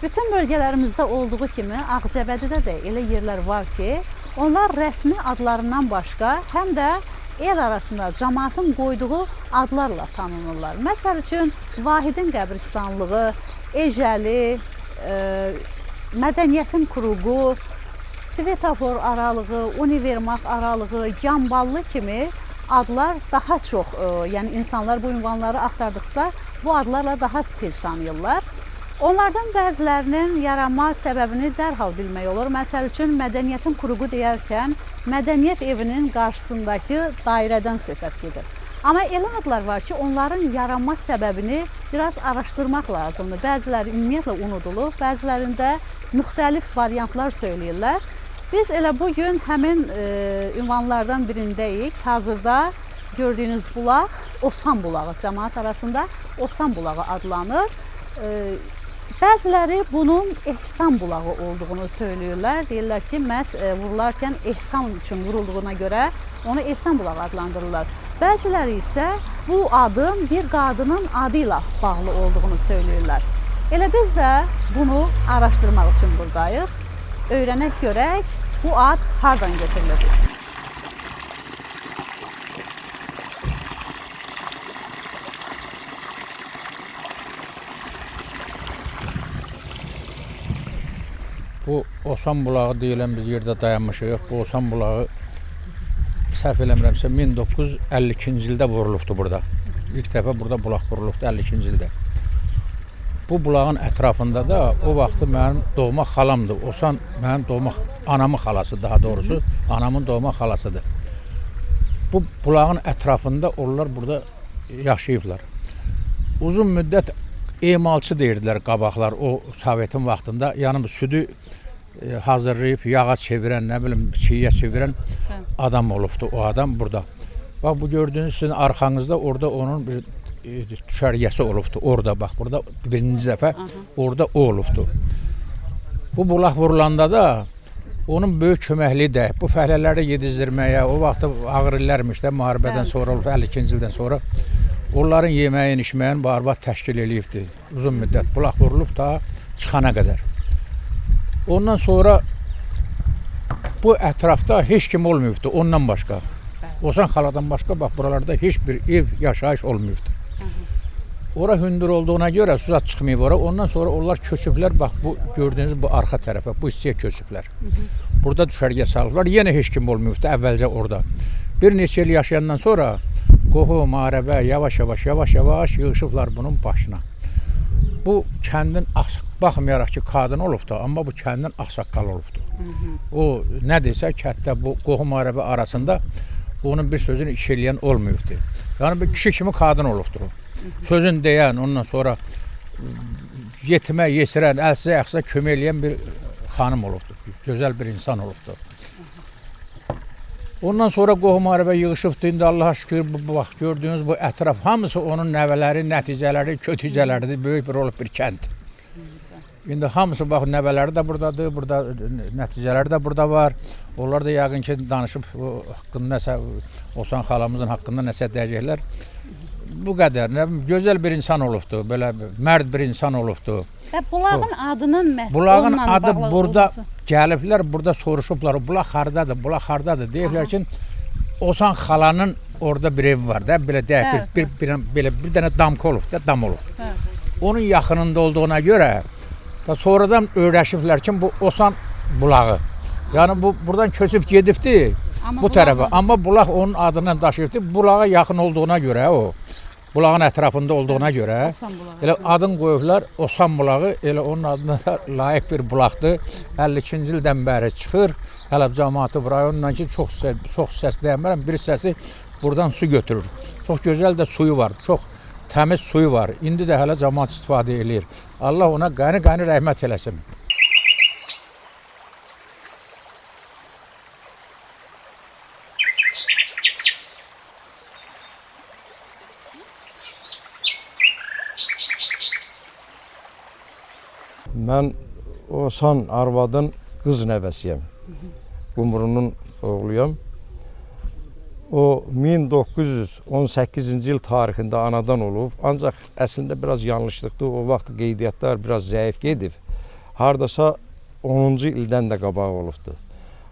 Bütün bölgələrimizdə olduğu kimi Ağcabədidə də elə yerlər var ki, onlar rəsmi adlarından başqa həm də el arasında cəmaatın qoyduğu adlarla tanınırlar. Məsəl üçün Vahidin qəbristanlığı, Ejəli, Mədəniyyətin Kruqu, Svetofor aralığı, Univermaq aralığı, Gamballı kimi adlar daha çox, yəni insanlar bu ünvanları axtardıqda bu adlarla daha tez tanıyırlar. Onlardan bəzilərinin yaranma səbəbini dərhal bilmək olur. Məsəl üçün, Mədəniyyətin Kruqu deyərkən Mədəniyyət evinin qarşısındakı dairədən söhbət gedir. Amma elə adlar var ki, onların yaranma səbəbini biraz araşdırmaq lazımdır. Bəziləri ümumiyyətlə unudulub, bəzilərində müxtəlif variantlar söyləyirlər. Biz elə bugün həmin ünvanlardan birindəyik. Hazırda gördüyünüz bulaq Osan bulağı, cəmaat arasında Osan bulağı adlanır. Bəziləri bunun Ehsan bulağı olduğunu söyləyirlər. Deyirlər ki, məhz vurularkən ehsan üçün vurulduğuna görə onu Ehsan bulağı adlandırırlar. Bəziləri isə bu adın bir qadının adı ilə bağlı olduğunu söyləyirlər. Elə biz də bunu araşdırmaq üçün buradayıq. Öyrənək görək bu ad hardan götürülür? Bu Osan bulağı deyilən biz yerdə dayanmışıq. Bu Osan bulağı səhv eləmirəmsə 1952-ci ildə vurulubdur burada. İlk dəfə burada bulaq vurulubdur 52-ci ildə. Bu bulağın ətrafında da o vaxtı mənim doğma xalamdır. Osan mənim doğma anamın xalası, daha doğrusu anamın doğma xalasıdır. Bu bulağın ətrafında onlar burada yaşayıblar. Uzun müddət emalçı deyirdilər qabaqlar o Sovetin vaxtında. Yəni südü hazırlayıb yağa çevirən, nə bilim çiyə çevirən adam olubdu o adam burada. Bax bu gördüyünüz sizin arxanızda orada onun bir düşərgəsi olubdu. Orada bax burada birinci dəfə orada o olubdu. Bu bulaq vurulanda da onun böyük köməkliyi dəyib. Bu fəhlələri yedizdirməyə, o vaxtı ağır illərmiş də müharibədən sonra olub, 52-ci ildən sonra. Onların yeməyin, içməyin bu arvad təşkil eləyibdi. Uzun müddət bulaq vurulub da çıxana qədər. Ondan sonra bu ətrafda heç kim olmayıbdı ondan başqa. Osan xaladan başqa bax buralarda heç bir ev, yaşayış olmayıbdı. Ora hündür olduğuna görə su zad çıxmayıb ora. Ondan sonra onlar köçüblər bax bu gördüyünüz bu arxa tərəfə, bu hissəyə köçüblər. Burada düşərgə salıblar. Yenə heç kim olmayıbdı əvvəlcə orada. Bir neçə il yaşayandan sonra qohum, müharibə yavaş-yavaş yığışıblar bunun başına. Bu kəndin, baxmayaraq ki, qadın olubdu, amma bu kəndin ağsaqqalı olubdu. O nə desə kənddə bu qohum müharibə arasında onun bir sözünü iş eləyən olmayıbdı. Yəni bir kişi kimi qadın olubdur o. Sözün deyən, ondan sonra yetimə, yesirən, əlsizə, əxsizə kömək eləyən bir xanım olubdu. Gözəl bir insan olubdu. Ondan sonra qohum müharibə yığışıbdı. İndi Allaha şükür, bu bax gördüyünüz bu ətraf hamısı onun nəvələri, nəticələri, kötücələridir. Böyük bir olub bir kənd. İndi hamısı bax nəvələri də buradadır, burada nəticələri də burada var. Onlar da yəqin ki danışıb haqqında nəsə, Osan xalamızın haqqında nəsə deyəcəklər. Bu qədər. Gözəl bir insan olubdu, belə mərd bir insan olubdu. Və bulağın adının məhz bulağın adı burada olması. Gəliblər, burada soruşublar, bulaq hardadır, bulaq hardadır. Deyiblər ki, Osan xalanın orada bir evi var da, belə deyək, bir dənə damka olub da, dam olub. Onun yaxınında olduğuna görə da sonradan öyrəşiblər ki, bu Osan bulağı. Yəni bu buradan köçüb gedibdi bu tərəfə. Amma bulaq onun adından daşıyıbdı. Bulağa yaxın olduğuna görə o. Bulağın ətrafında olduğuna görə elə adın qoyublar Osan bulağı, elə onun adına da layiq bir bulaqdır. 52-ci ildən bəri çıxır. Hələ cəmaatı bu rayonla ki, çox hissəsi deyəmərəm, bir hissəsi buradan su götürür. Çox gözəl də suyu var, çox təmiz suyu var. İndi də hələ cəmaat istifadə eləyir. Allah ona qəni-qəni rəhmət eləsin. Mən Osan arvadın qız nəvəsiyəm. Qumrunun oğluyam. O 1918-ci il tarixində anadan olub. Ancaq əslində biraz yanlışlıqdır. O vaxt qeydiyyatlar biraz zəif gedib. hardasa 10-cu ildən də qabaq olubdur.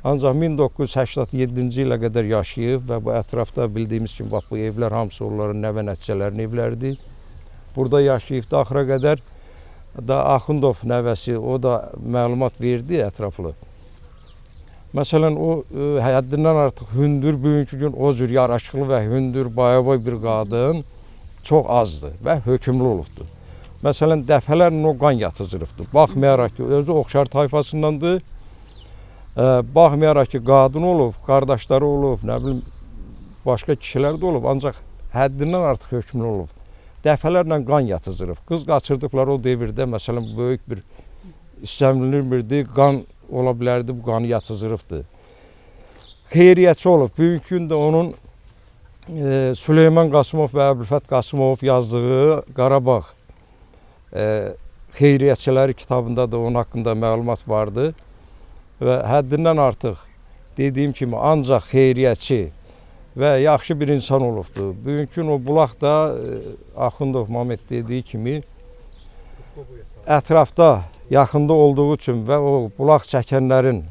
Ancaq 1987-ci ilə qədər yaşayıb və bu ətrafda bildiyimiz kimi bax bu evlər hamısı onların nəvə nəticələrinin evləridir. Burada yaşayıbdı axıra qədər. Da Axundov nəvəsi o da məlumat verdi ətraflı. Məsələn o həddindən artıq hündür, bugünkü gün o cür yaraşıqlı və hündür, bayavoy bir qadın çox azdır və hökmlü olubdur. Məsələn dəfələrlə o qan yatıcılıbdır. Baxmayaraq ki, özü Oxşar tayfasındandır. Baxmayaraq ki, qadın olub, qardaşları olub, nə bilim, başqa kişilər də olub, ancaq həddindən artıq hökmlü olub. Dəfələrlə qan yatıcılıb. Qız qaçırdıqları o devirdə, məsələn, böyük bir istənilmirdi, qan ola bilərdi, bu qanı yatıcılıbdır. Xeyriyyəçi olub. Bugünkü gün də onun Süleyman Qasımov və Əbülfət Qasımov yazdığı Qarabağ Xeyriyyəçiləri kitabında da onun haqqında məlumat vardı. Və həddindən artıq dediyim kimi ancaq xeyriyyəçi və yaxşı bir insan olubdur. Bugünkü gün o bulaq da Axundov Mamet dediyi kimi ətrafda, yaxında olduğu üçün və o bulaq çəkənlərin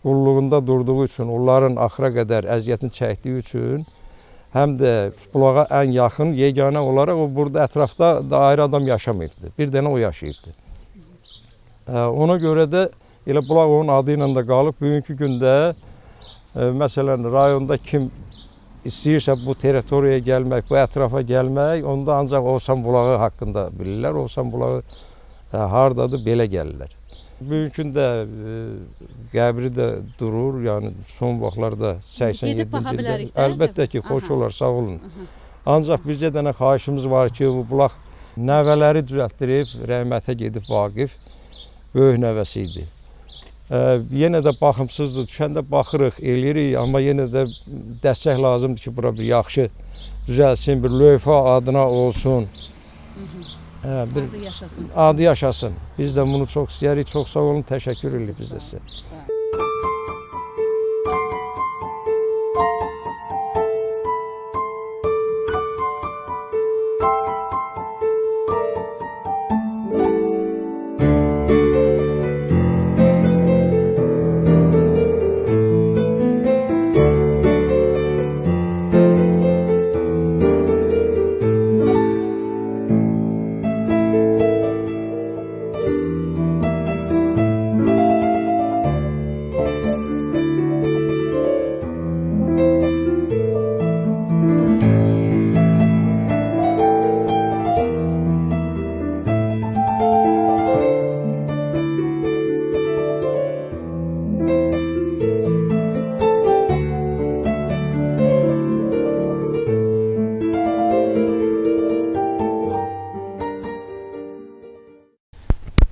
qulluğunda durduğu üçün, onların axıra qədər əziyyətini çəkdiyi üçün həm də bulağa ən yaxın yeganə olaraq o burada ətrafda da ayrı adam yaşamayıbdı. Bir dənə o yaşayıbdı. Ona görə də elə bulaq onun adı ilə də qalıb. Bugünkü gündə məsələn rayonda kim istəyirsə bu territoriyaya gəlmək, bu ətrafa gəlmək, onda ancaq Ovsan bulağı haqqında bilirlər. Ovsan bulağı hardadır, belə gəlirlər. Bugünkü gündə qəbri də durur, yəni son vaxtlarda 87-ci ildə. Əlbəttə ki, xoş olar, sağ olun. Ancaq bizcə dənə xahişimiz var ki, bu bulaq nəvələri düzəltdirib, rəhmətə gedib Vaqif, böyük nəvəsi idi. Yenə də baxımsızdır, düşəndə baxırıq, eləyirik, amma yenə də dəstək lazımdır ki, bura bir yaxşı düzəlsin, bir lövhə adına olsun. Bir adı yaşasın. Adı yaşasın. Biz də bunu çox istəyirik. Çox sağ olun, təşəkkür edirik biz də sizə.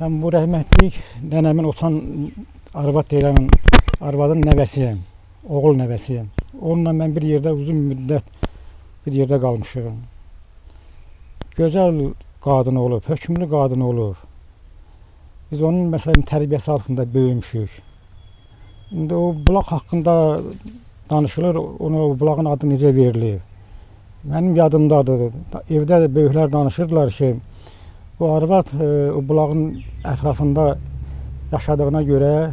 Mən bu rəhmətlik nənəmin Osan arvad deyilən arvadın nəvəsiyəm, oğul nəvəsiyəm. Onunla mən bir yerdə uzun müddət bir yerdə qalmışıq. Gözəl qadın olub, hökmlü qadın olub. Biz onun məsələn tərbiyəsi altında böyümüşük. İndi o bulaq haqqında danışılır, ona o bulağın adı necə verilib. Mənim yadımdadır, evdə də böyüklər danışırdılar ki, o arvad o bulağın ətrafında yaşadığına görə,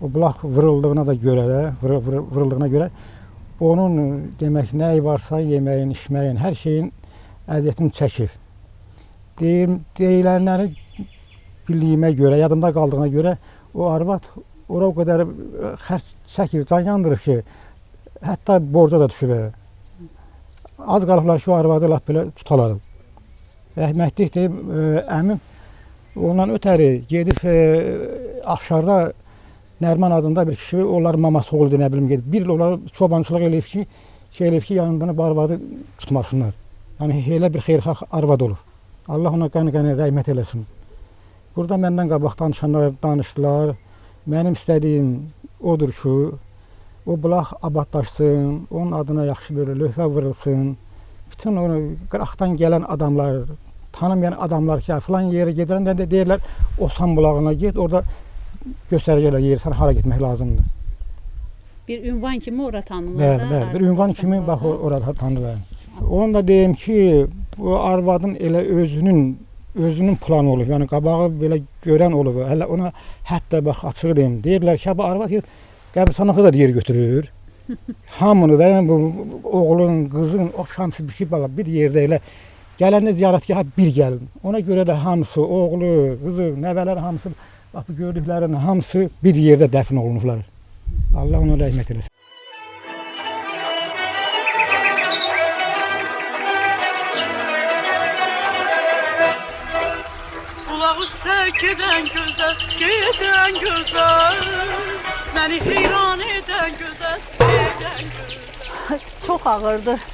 o bulaq vırıldığına da görə, vırıldığına görə onun demək nəyi varsa yeməyin, içməyin, hər şeyin əziyyətini çəkib. Deyilənləri bildiyimə görə, yadımda qaldığına görə o arvad ora o qədər xərc çəkib, can yandırıb ki, hətta borca da düşüb. Az qalıblar ki, o arvadı lap belə tutalar. Rəhmətlik deyib, əmim ondan ötəri gedib Afşarda Nərman adında bir kişi, onlar maması oğlu nə bilim gedib. Bir il onlar çobançılıq eləyib ki, şey eləyib ki, yanından bu arvadı tutmasınlar. Yəni elə bir xeyirxah arvad olub. Allah ona qəni-qəni rəhmət eləsin. Burada məndən qabaq danışanlar danışdılar. Mənim istədiyim odur ki, o bulaq abadlaşsın, onun adına yaxşı bir lövhə vurulsun. Bütün onu qıraqdan gələn adamlar, tanımayan adamlar ki, filan yerə gedəndə də deyirlər, Osan bulağına get, orada göstərəcəklər yer, sən hara getmək lazımdır. Bir ünvan kimi ora tanınır. Bəli, bəli, bir ünvan kimi bax orada tanınır. Onu da deyim ki, bu arvadın elə özünün özünün planı olub, yəni qabağı belə görən olub. Hələ ona hətta bax açığı deyim, deyirlər ki, bu arvad qəbirstanlıqda da yer götürür. Hamını da, yəni bu oğlun, qızın, o hamısı bir şey bala bir yerdə elə gələndə ziyarətgaha bir gəlin. Ona görə də hamısı, oğlu, qızı, nəvələr hamısı, bax bu gördüklərin hamısı bir yerdə dəfn olunublar. Allah ona rəhmət eləsin. Bulaq üstə gedən gözəl, gedən gözəl, məni heyran edən gözəl, gedən gözəl. Çox ağırdır.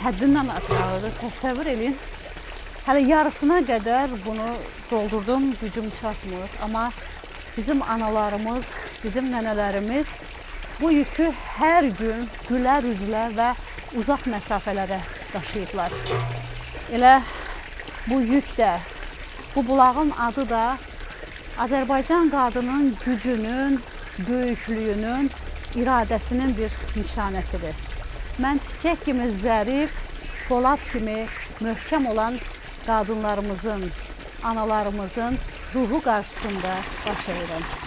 Həddindən artıq ağırdır. Təsəvvür eləyin. Hələ yarısına qədər bunu doldurdum, gücüm çatmır. Amma bizim analarımız, bizim nənələrimiz bu yükü hər gün gülər üzlə və uzaq məsafələrə daşıyıblar. Elə bu yük də, bu bulağın adı da Azərbaycan qadının gücünün, böyüklüyünün, iradəsinin bir nişanəsidir. Mən çiçək kimi zərif, polad kimi möhkəm olan qadınlarımızın, analarımızın ruhu qarşısında baş əyirəm.